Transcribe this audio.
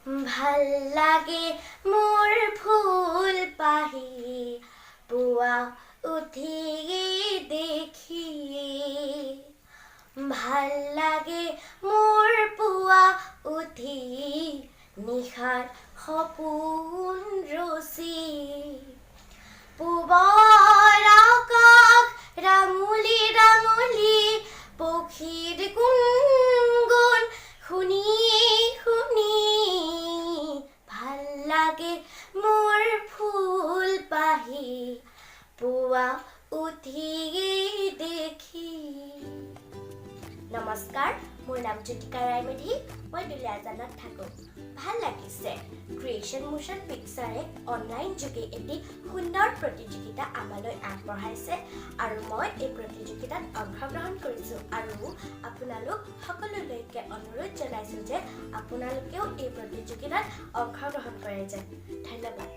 ভাল লাগে মোৰ ফুল পাহি পুৱা উঠি দেখি। ভাল লাগে মোৰ পুৱা উঠি নিশাৰ সপোন ৰচি। পূবৰ আকাশ ৰাঙলী ৰাঙলী, পক্ষীৰ গুণগুণ শুনি শুনি। ভাল লাগে মোৰ ফুল পাহি পুৱা উঠি দেখি। নমস্কাৰ, মোৰ নাম জ্যোতিকা ৰায়মেধি, মই দুলীয়াজানত থাকোঁ। ভাল লাগিছে, ক্ৰিয়েশ্যন মোশ্যন পিকচাৰে অনলাইন যোগে এটি সুন্দৰ প্ৰতিযোগিতা আমালৈ আগবঢ়াইছে আৰু মই এই প্ৰতিযোগিতাত অংশগ্ৰহণ কৰিছোঁ আৰু আপোনালোক সকলোলৈকে অনুৰোধ জনাইছোঁ যে আপোনালোকেও এই প্ৰতিযোগিতাত অংশগ্ৰহণ কৰে যেন। ধন্যবাদ।